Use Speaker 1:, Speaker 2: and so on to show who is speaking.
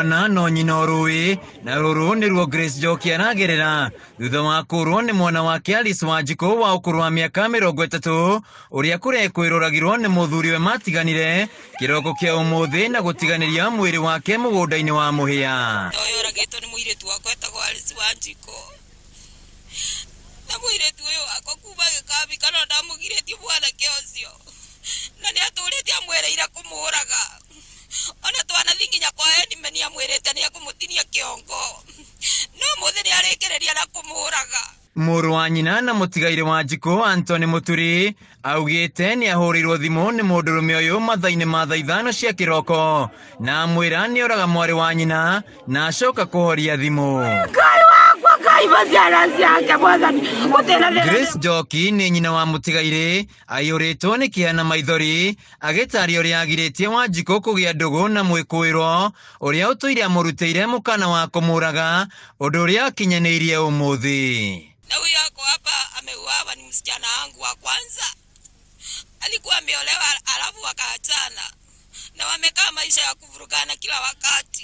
Speaker 1: Mwana no nyina ũrũĩ na rũrũ nĩruo Grace Njoki aragerera thutha wa kũrwo nĩ mwana wake Alice Wanjikũ wa ũkũrũ wa mĩaka 30 ũrĩa kũrekwĩroragirwo nĩ mũthuriwe matiganire kĩroko kĩa ũmũthĩ na gũtiganĩria mwĩrĩ wake mũgũnda-inĩ wa Mũhĩa.
Speaker 2: Ũyũ ũragĩtwo nĩ mũirĩtu wakwa etagwo Alice Wanjikũ, na mũirĩtu ũyũ wakwa kuma gĩkambi kana ndamũgirĩtie mwanake ũcio, na nĩ atũrĩte amwĩrĩire kũmũraga, ona twanathi nginya kwa Edime nĩ amwĩrĩte nĩ ekũmũtinia kĩongo, no mũthĩ nĩ arĩkĩrĩria na kũmũraga.
Speaker 1: Mũrũ wa nyina na mũtigairĩ Wanjikũ Anthony Mũturi augĩte nĩ ahũrĩirwo thimũ nĩ mũndũrũme ũyũ mathaa-inĩ ma thaa 5 cia kĩroko na amwĩra nĩ oraga mwarĩ wa nyina na acoka kũhoria thimũ.
Speaker 3: Ngai wakwa, Ngai ciana ciake Mwathani gũtirĩ thĩna.
Speaker 1: Grace Njoki nĩ nyina wa mũtigairĩ aiyũrĩtwo nĩ kĩeha na maithori agĩtaria ũrĩa agirĩtie Wanjikũ kũgĩa ndũgũ na mwĩkũĩrwo ũrĩa ũtũire amũrutĩire mũkana wa kũmũraga ũndũ ũrĩa akinyanĩirie ũmũthĩ.
Speaker 2: Na huyo ako hapa ameuawa ni msichana wangu wa kwanza, alikuwa ameolewa alafu wakaachana na wamekaa maisha ya kuvurugana kila wakati.